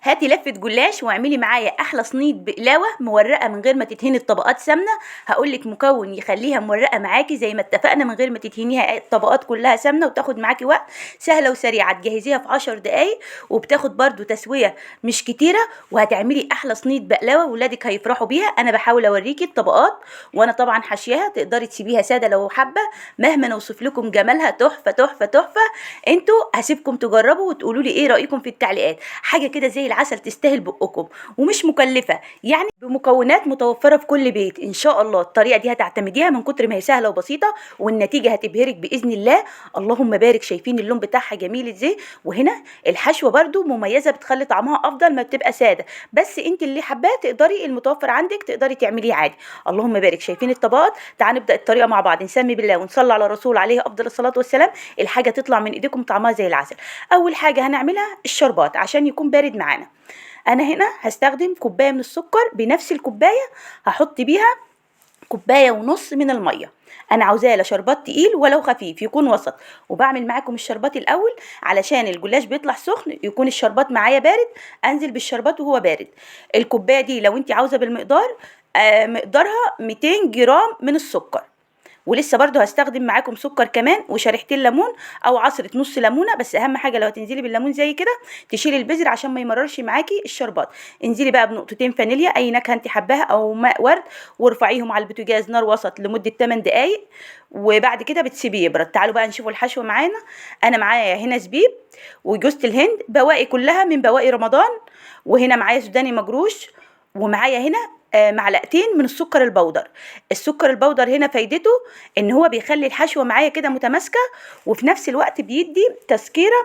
هاتي لفة جلاش واعملي معايا احلى صينية بقلاوة مورقة من غير ما تدهني الطبقات سمنة. هقولك مكون يخليها مورقة معاكي زي ما اتفقنا من غير ما تدهنيها الطبقات كلها سمنة وتاخد معاكي وقت. سهلة وسريعة، تجهزيها في 10 دقايق وبتاخد برضو تسوية مش كتيرة، وهتعملي احلى صينية بقلاوة ولادك هيفرحوا بيها. انا بحاول اوريكي الطبقات وانا طبعا حاشياها، تقدري تسيبيها سادة لو حابة. مهما نوصف لكم جمالها تحفة تحفة تحفة. انتوا هسيبكم تجربوا وتقولوا لي ايه رأيكم في التعليقات. حاجة كده زي العسل تستاهل بقكم ومش مكلفة، يعني بمكونات متوفرة في كل بيت. ان شاء الله الطريقة دي هتعتمديها من كتر ما هي سهلة وبسيطة، والنتيجة هتبهرك بإذن الله. اللهم بارك. شايفين اللون بتاعها جميل ازاي؟ وهنا الحشوة برضو مميزة، بتخلي طعمها افضل ما بتبقى سادة، بس انت اللي حباه تقدري المتوفر عندك تقدري تعمليه عادي. اللهم بارك. شايفين الطبقات؟ تعالوا نبدأ الطريقة مع بعض. نسمي بالله ونصلي على الرسول عليه افضل الصلاة والسلام. الحاجة تطلع من ايديكم طعمها زي العسل. اول حاجة هنعملها الشربات عشان يكون بارد معانا. انا هنا هستخدم كوباية من السكر، بنفس الكوباية هحط بيها كوباية ونص من المية. انا عاوزاه لا شربات تقيل ولو خفيف، يكون وسط. وبعمل معاكم الشربات الاول علشان الجلاش بيطلع سخن يكون الشربات معايا بارد، انزل بالشربات وهو بارد. الكوباية دي لو انت عاوزه بالمقدار، مقدارها 200 جرام من السكر. ولسه برضو هستخدم معاكم سكر كمان وشريحتين ليمون او عصره نص ليمونه، بس اهم حاجة لو هتنزلي بالليمون زي كده تشيلي البذر عشان ما يمررش معاكي الشربات. انزلي بقى بنقطتين فانيليا اي نكهة انت حباها او ماء ورد، وارفعيهم على البوتاجاز نار وسط لمدة 8 دقايق، وبعد كده بتسيبيه يبرد. تعالوا بقى نشوفوا الحشوه معانا. انا معايا هنا زبيب وجوزة الهند، بواقي كلها من بواقي رمضان، وهنا معايا سوداني مجروش، ومعايا هنا معلقتين من السكر البودر. السكر البودر هنا فايدته ان هو بيخلي الحشوه معايا كده متماسكة، وفي نفس الوقت بيدي تسكيره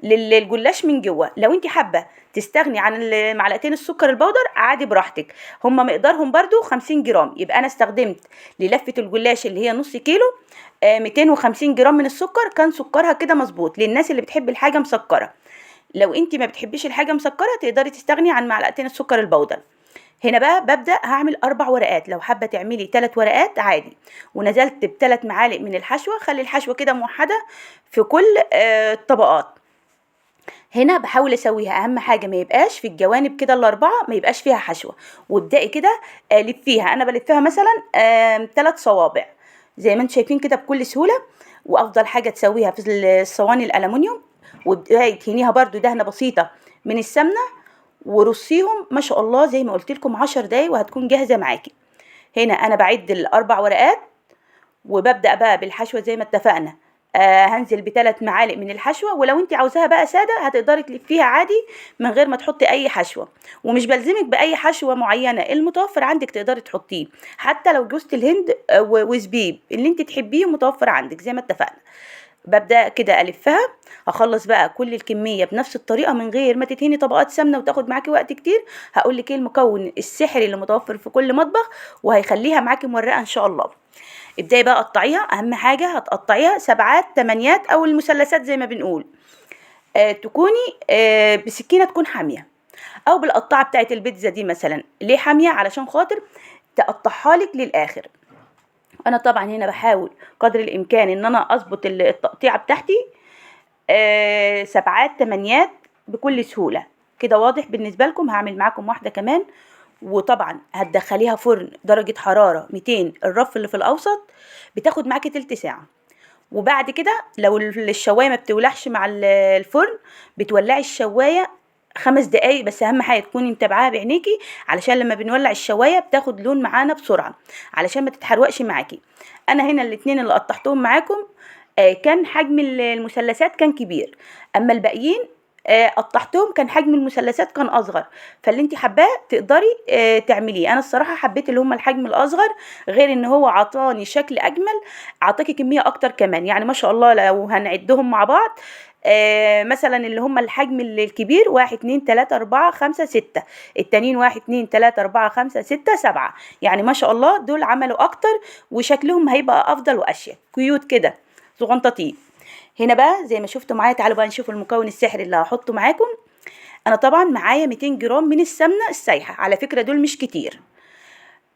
للجلاش من جوه. لو انت حابة تستغني عن معلقتين السكر البودر عادي براحتك، هما مقدارهم برضو 50 جرام. يبقى انا استخدمت للفه الجلاش اللي هي نص كيلو، 250 جرام من السكر، كان سكرها كده مظبوط للناس اللي بتحب الحاجة مسكره. لو انت ما بتحبيش الحاجة مسكره تقدري تستغني عن معلقتين السكر البودر. هنا بقى ببدأ هعمل 4 ورقات، لو حابة تعملي 3 ورقات عادي. ونزلت ب3 معالق من الحشوة، خلي الحشوة كده موحدة في كل الطبقات. هنا بحاول اسويها، اهم حاجة ما يبقاش في الجوانب كده ال4 ما يبقاش فيها حشوة. وابدأي كده، لفيها. انا بلفها مثلا، 3 صوابع زي ما انتم شايفين كده بكل سهولة. وافضل حاجة تسويها في الصواني الالومنيوم، وابدأي تهنيها برضو دهنة بسيطة من السمنة، ورصيهم ما شاء الله زي ما قلت لكم 10 دقايق وهتكون جاهزة معاكي. هنا انا بعد ال4 ورقات، وببدأ بقى بالحشوة زي ما اتفقنا. هنزل بثلاث معالق من الحشوة، ولو انت عاوزاها بقى سادة هتقدري تلفيها عادي من غير ما تحطي اي حشوة، ومش بلزمك باي حشوة معينة، المتوفر عندك تقدري تحطيه، حتى لو جوزة الهند، وزبيب اللي انت تحبيه متوفر عندك زي ما اتفقنا. ببدأ كده ألفها، هخلص بقى كل الكمية بنفس الطريقة من غير ما تدهني طبقات سمنة وتاخد معاكي وقت كتير. هقولك ايه المكون السحري اللي متوفر في كل مطبخ وهيخليها معاكي مورقة ان شاء الله. ابدأي بقى قطعيها، اهم حاجة هتقطعيها 7 8 او المثلثات زي ما بنقول، تكوني، بسكينة تكون حامية او بالقطاعة بتاعت البيتزا دي مثلا. ليه حامية؟ علشان خاطر تقطعها لك للاخر. انا طبعا هنا بحاول قدر الامكان ان انا اظبط التقطيعه بتاعتي، 7 8 بكل سهولة كده. واضح بالنسبة لكم؟ هعمل معاكم واحدة كمان. وطبعا هتدخليها فرن درجه حرارة 200، الرف اللي في الاوسط، بتاخد معاكي تلت ساعة. وبعد كده لو الشوايه ما بتولعش مع الفرن، بتولعي الشوايه 5 دقايق بس، اهم حاجة تكوني متابعاها بعينيكي علشان لما بنولع الشوايه بتاخد لون معانا بسرعة علشان ما تتحرقش معاكي. انا هنا الاتنين اللي قطعتهم معاكم، كان حجم المثلثات كان كبير، اما الباقيين، قطعتهم كان حجم المثلثات كان اصغر. فاللي انت حباه تقدري، تعمليه. انا الصراحة حبيت اللي هم الحجم الاصغر، غير ان هو عطاني شكل اجمل، عطاكي كمية اكتر كمان. ما شاء الله لو هنعدهم مع بعض، مثلا اللي هم الحجم الكبير 1 2 3 4 5 6، التانيين 1 2 3 4 5 6 7، ما شاء الله دول عملوا اكتر وشكلهم هيبقى افضل واشيك، كيوت كده صغنطاطين. هنا بقى زي ما شفتوا معايا، تعالوا بقى نشوف المكون السحري اللي هحطه معاكم. انا طبعا معايا 200 جرام من السمنة السايحه، على فكرة دول مش كتير.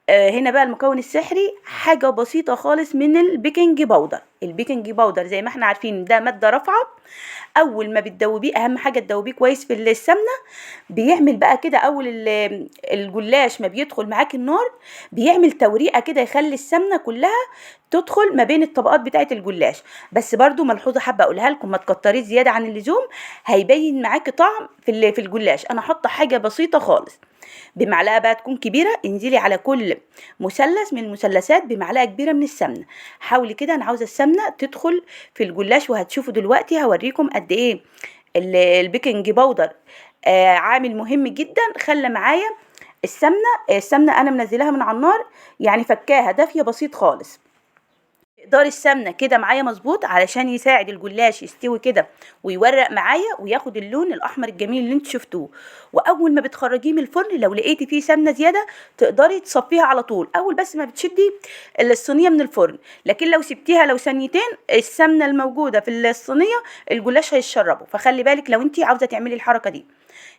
هنا بقى المكون السحري حاجة بسيطة خالص من ال baking powder. ال baking powder زي ما احنا عارفين ده مادة رافعة، اول ما بتدوبيه اهم حاجة تدوبيه كويس في السمنة، بيعمل بقى كده اول الجلاش ما بيدخل معاك النار بيعمل توريقة كده، يخلي السمنة كلها تدخل ما بين الطبقات بتاعة الجلاش. بس برضو ملحوظة حابة اقولها لكم، ما تكتريش زيادة عن اللزوم، هيبين معاكي طعم في الجلاش. انا حاطة حاجة بسيطة خالص، بمعلقة بقى تكون كبيرة، انزلي على كل مثلث من المثلثات بمعلقة كبيرة من السمنة. حاولي كده، انا عاوزة السمنة تدخل في الجلاش، وهتشوفوا دلوقتي هوريكم قد ايه ال baking powder، عامل مهم جدا. خلى معايا السمنة انا منزلاها من على النار، يعني فكاها دافية بسيط خالص. مقدار السمنة كده معايا مظبوط علشان يساعد الجلاش يستوي كده ويورق معايا وياخد اللون الاحمر الجميل اللي انتوا شفتوه. واول ما بتخرجيه من الفرن لو لقيتي فيه سمنه زيادة تقدري تصفيها على طول، اول بس ما بتشدي الصينية من الفرن. لكن لو سبتيها لو ثانيتين السمنة الموجودة في الصينية الجلاش هيتشربه، فخلي بالك لو انتي عاوزه تعملي الحركة دي.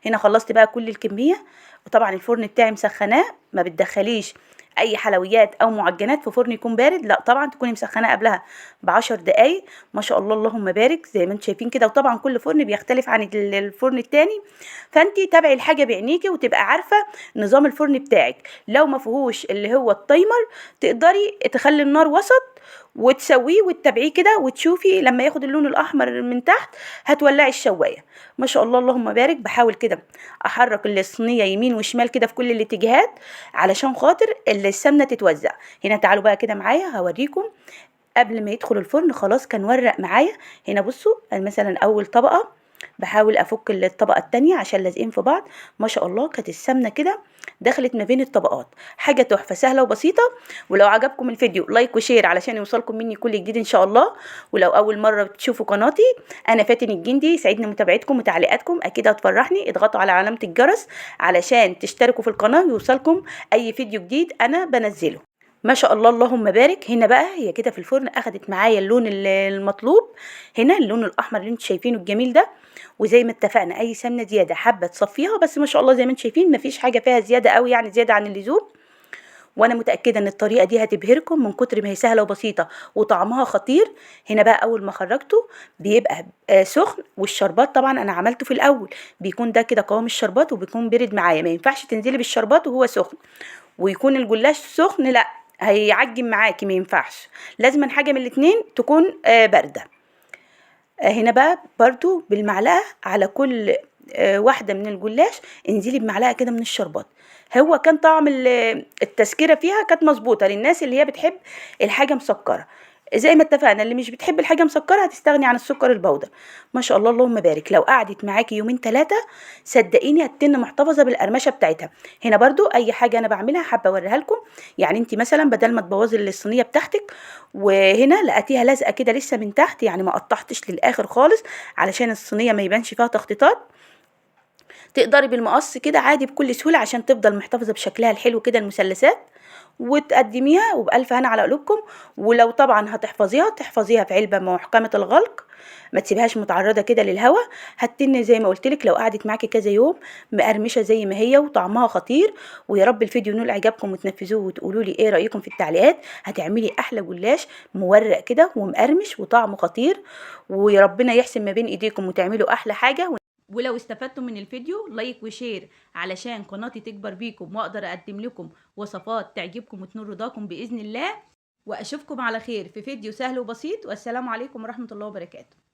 هنا خلصت بقى كل الكمية، وطبعا الفرن بتاعي مسخناه، ما بتدخليش اي حلويات او معجنات في فرن يكون بارد، لا طبعا تكوني مسخناه قبلها ب10 دقايق. ما شاء الله اللهم بارك زي ما انتم شايفين كده. وطبعا كل فرن بيختلف عن الفرن التاني، فانتي تابعي الحاجة بعينيكي وتبقى عارفه نظام الفرن بتاعك. لو ما فيهوش اللي هو ال timer تقدري تخلي النار وسط وتسويه وتتابعيه كده، وتشوفي لما ياخد اللون الاحمر من تحت هتولعي الشوايه. ما شاء الله اللهم بارك. بحاول كده احرك الصينية يمين وشمال كده في كل الاتجاهات علشان خاطر السمنة تتوزع. هنا تعالوا بقى كده معايا هوريكم قبل ما يدخل الفرن خلاص كان ورق معايا. هنا بصوا مثلا اول طبقه بحاول افك الطبقة التانية عشان لازقين في بعض. ما شاء الله كانت السمنة كده دخلت ما بين الطبقات، حاجة تحفة سهلة وبسيطة. ولو عجبكم الفيديو like و share علشان يوصلكم مني كل جديد ان شاء الله. ولو اول مرة بتشوفوا قناتي انا فاتن الجندي، سعيدني متابعتكم وتعليقاتكم اكيد هتفرحني. اضغطوا على علامة الجرس علشان تشتركوا في القناة ويوصلكم اي فيديو جديد انا بنزله. ما شاء الله اللهم بارك. هنا بقى هي كده في الفرن اخدت معايا اللون المطلوب، هنا اللون الاحمر اللي انتم شايفينه الجميل ده. وزي ما اتفقنا اي سمنه زيادة حابة تصفيها، بس ما شاء الله زي ما انتم شايفين مفيش حاجة فيها زيادة قوي، يعني زيادة عن اللزوم. وانا متاكدة ان الطريقة دي هتبهركم من كتر ما هي سهلة وبسيطة وطعمها خطير. هنا بقى اول ما خرجته بيبقى سخن، والشربات طبعا انا عملته في الاول بيكون ده كده قوام الشربات وبيكون بارد معايا. ما ينفعش تنزلي بالشربات وهو سخن ويكون الجلاش سخن، لا هيعجن معاكي، ما ينفعش، لازم حاجة من الاتنين تكون باردة. هنا بقى برضو بالمعلقه على كل واحدة من الجلاش انزلي بمعلقه كده من الشربات. هو كان طعم التسكيره فيها كانت مظبوطة للناس اللي هي بتحب الحاجة مسكره، زي ما اتفقنا اللي مش بتحب الحاجة مسكره هتستغني عن السكر البودر. ما شاء الله اللهم بارك. لو قعدت معاكي يومين 3 صدقيني هتتن محتفظة بالقرمشه بتاعتها. هنا برضو اي حاجة انا بعملها حابة اوريها لكم، يعني انت مثلا بدل ما تبوظي الصينية بتاعتك، وهنا لقيتيها لازقه كده لسه من تحت، يعني ما قطعتش للاخر خالص علشان الصينية ما يبانش فيها تخطيطات، تقدري بالمقص كده عادي بكل سهولة عشان تفضل محتفظة بشكلها الحلو كده المثلثات، وتقدميها وبألف هنا على قلوبكم. ولو طبعا هتحفظيها تحفظيها في علبة محكمة الغلق، ما تسيبهاش متعرضه كده للهواء، هتتن زي ما قلت لك لو قعدت معاكي كذا يوم مقرمشه زي ما هي وطعمها خطير. ويا رب الفيديو ينول اعجابكم وتنفذوه وتقولوا لي ايه رايكم في التعليقات. هتعملي احلى جلاش مورق كده ومقرمش وطعمه خطير، ويا ربنا يحسن ما بين ايديكم وتعملوا احلى حاجة. ولو استفدتم من الفيديو like و share علشان قناتي تكبر بيكم واقدر اقدم لكم وصفات تعجبكم وتنور رضاكم باذن الله. واشوفكم على خير في فيديو سهل وبسيط، والسلام عليكم ورحمة الله وبركاته.